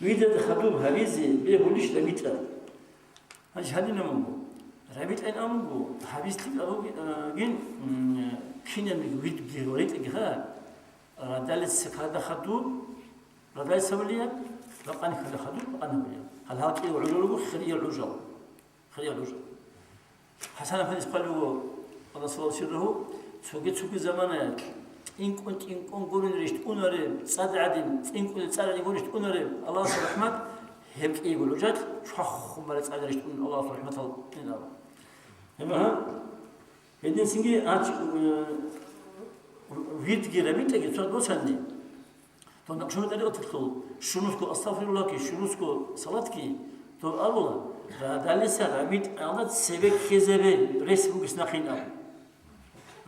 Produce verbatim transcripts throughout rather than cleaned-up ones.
Вирдада хадуб гьабизе бегьулищ рабитӀа? Гьанже гьадинаб буго. РабитӀайин абун буго, гьабиз лъикӀаб бугин, м, кинабниги вирдги гьоритӀаги гьа, радалица ккада хадуб, радалица гьабулеб, бакъани ккада хадуб, бакъани гьабулеб. Гьал гьал кӀиго гӀужал руго, хириял гӀужал. Хириял гӀужал. ХӀасан-афандияс хъвалеб буго, Аллагь саллаллагьу гӀалайгьи ва саллам, цоги-цоги заманаялъ, тӀинкӀун-тӀинкӀун гурин рещтӀунареб, цӀад гӀадин, тӀинкӀун цӀад гӀадин гурин рещтӀунареб Аллагьасул рахӀмат, гьеб кӀиго гӀужалъ чвахун бараб цӀад рещтӀун Аллагьасул рахӀматал инараб. Гьеб гьа, гьединцинги гьач-, э, вирдги рабитӀаги цо босани, Дов Накъшбанди тӀарикъаталъул щунусго астагъфируллагьги, щунусго салатги дов абула, радалица рабитӀалда цебе ккезабе рес бугес нахъин абу.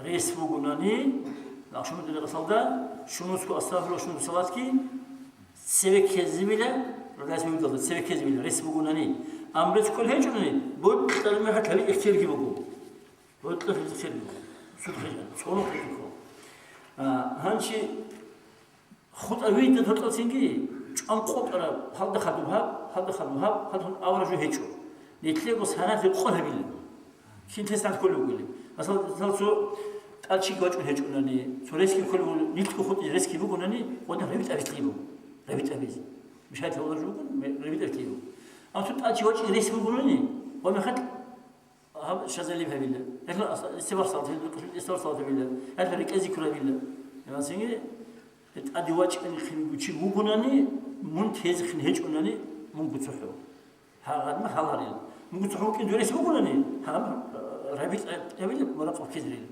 Рес бугунани, Накъшбанди тӀарикъаталда щунусго астагъфируллагь, щунусго салатги цебе ккезабила, радалица вирдалда цебе ккезабила рес бугунани. Амма рес кколеб гьечӀони, бокьараб мехалъ гьабизе ихтиярги буго. Бокьараб ихтияр буго. Суд хъижан, цӀолохъ хъижан. А, гьанчи ХутӀа вирдат гьоркьоцинги чӀван къотӀараб, гьалда хадуб гьаб, гьалда хадуб гьаб, гьалда хадуб авараг жо гьечӀо. Нилъего саналъе къо гьабилеб. Кин тесалъ кколеб бугилеб. Масала, цо тӀад чиги вачӀун гьечӀунани, цо ресги кколеб бугони, нилъго хутӀи ресги бугонани, гъодин рабитӀа бицлъи буго. РабитӀа бизе. Мишайт гьавлар жо бугон, рабитӀа бицлъи буго. Амма цо тӀад чи вачӀин рес бугонани, гъо мехалъ Гьаб шазалиб гьабила. Гьелъул ас-, истигъфар салат гьабила, истигъфар салат гьабила. Гьелъул рекӀел зикру гьабила. Гьанасинги тӀаде вачӀани хин чи вугунани, мун тезехъин гьечӀунани, мунго цохӀо. Гьагъадма гьаларил. Мунго цохӀо вукӀин дурес вугунани, гьаб, э, рабитӀа гьабила, муракъаб ккезарила.